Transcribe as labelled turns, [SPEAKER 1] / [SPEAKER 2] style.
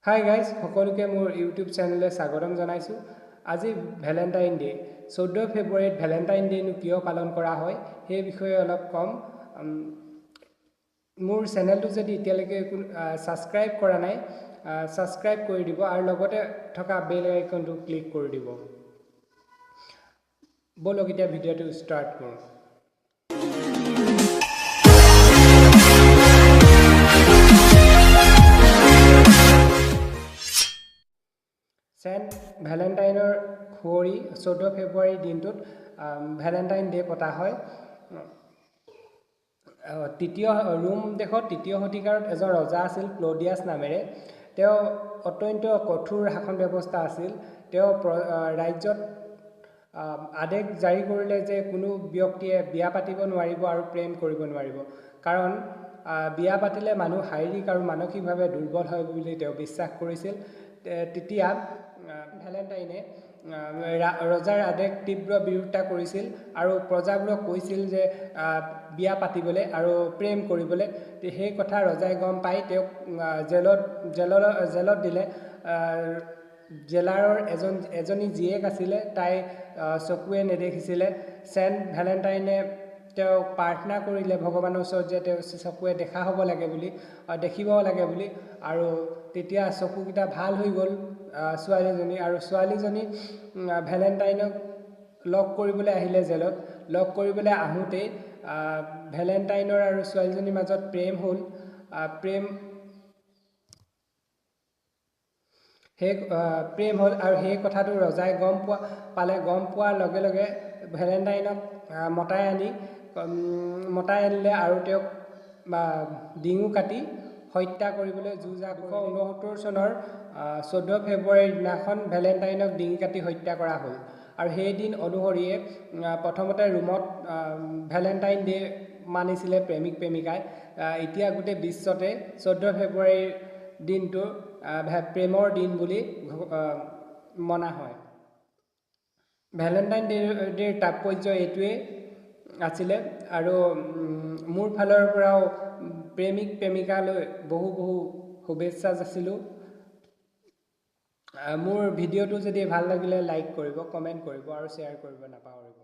[SPEAKER 1] Hi guys, সকলোকে মোৰ YouTube চেনেললৈ স্বাগতম জনাইছোঁ। আজি ভেলেণ্টাইন ডে', 14 ফেব্ৰুৱাৰীত ভেলেণ্টাইন ডে'নো কিয় পালন কৰা হয় সেই বিষয়ে অলপ ক'ম। মোৰ চেনেলটো যদি এতিয়ালৈকে ছাবস্ক্ৰাইব কৰা নাই, ছাবস্ক্ৰাইব কৰি দিব আৰু লগতে থকা বেল আইকনটো ক্লিক কৰি দিব। ব'লক এতিয়া ভিডিঅ'টো ষ্টাৰ্ট কৰোঁ। চেণ্ট ভেলেণ্টাইনৰ সুঁৱৰি 14 ফেব্ৰুৱাৰীৰ দিনটোত ভেলেণ্টাইন ডে' পতা হয়। তৃতীয় ৰোম দেশত তৃতীয় শতিকাত এজন ৰজা আছিল ক্লডিয়াছ নামেৰে। তেওঁ অত্যন্ত কঠোৰ শাসন ব্যৱস্থা আছিল। তেওঁ ৰাজ্যত আদেশ জাৰি কৰিলে যে কোনো ব্যক্তিয়ে বিয়া পাতিব নোৱাৰিব আৰু প্ৰেম কৰিব নোৱাৰিব, কাৰণ বিয়া পাতিলে মানুহ শাৰীৰিক আৰু মানসিকভাৱে দুৰ্বল হয় বুলি তেওঁ বিশ্বাস কৰিছিল। তেতিয়া ভেলেণ্টাইনে ৰজাৰ আদেশ তীব্ৰ বিৰোধিতা কৰিছিল আৰু প্ৰজাবোৰক কৈছিল যে বিয়া পাতিবলৈ আৰু প্ৰেম কৰিবলৈ। সেই কথা ৰজাই গম পাই তেওঁক জেলত দিলে। জেলাৰৰ এজনী জীয়েক আছিলে, তাই চকুৱে নেদেখিছিলে। চেণ্ট ভেলেণ্টাইনে তেওঁক প্ৰাৰ্থনা কৰিলে ভগৱানৰ ওচৰত যে তেওঁ চকুৱে দেখা হ'ব লাগে বুলি, দেখিব লাগে বুলি, আৰু তেতিয়া চকুকেইটা ভাল হৈ গ'ল ছোৱালীজনী। আৰু ছোৱালীজনী ভেলেণ্টাইনক লগ কৰিবলৈ আহিলে জেলত। লগ কৰিবলৈ আহোঁতেই ভেলেণ্টাইনৰ আৰু ছোৱালীজনীৰ মাজত প্ৰেম হ'ল। প্ৰেম হ'ল আৰু সেই কথাটো ৰজাই গম পোৱা পালে। গম পোৱাৰ লগে লগে ভেলেণ্টাইনক মতাই আনিলে আৰু তেওঁক ডিঙো কাটি হত্যা কৰিবলৈ যো-জা। 269 চনৰ 14 ফেব্ৰুৱাৰীৰ দিনাখন ভেলেণ্টাইনক ডিঙি কাটি হত্যা কৰা হ'ল। আৰু সেই দিন অনুসৰিয়ে প্ৰথমতে ৰোমত ভেলেণ্টাইন ডে' মানিছিলে প্ৰেমিক প্ৰেমিকাই। এতিয়া গোটেই বিশ্বতে 14 ফেব্ৰুৱাৰীৰ দিনটো প্ৰেমৰ দিন বুলি মনা হয়। ভেলেণ্টাইন ডে'ৰ তাৎপৰ্য এইটোৱেই আছিলে। আৰু মোৰ ফালৰ পৰাও প্ৰেমিক প্ৰেমিকালৈ বহু বহু শুভেচ্ছা যাচিলোঁ। মোৰ ভিডিঅ'টো যদি ভাল লাগিলে লাইক কৰিব, কমেণ্ট কৰিব আৰু শ্বেয়াৰ কৰিব নাপাহৰিব।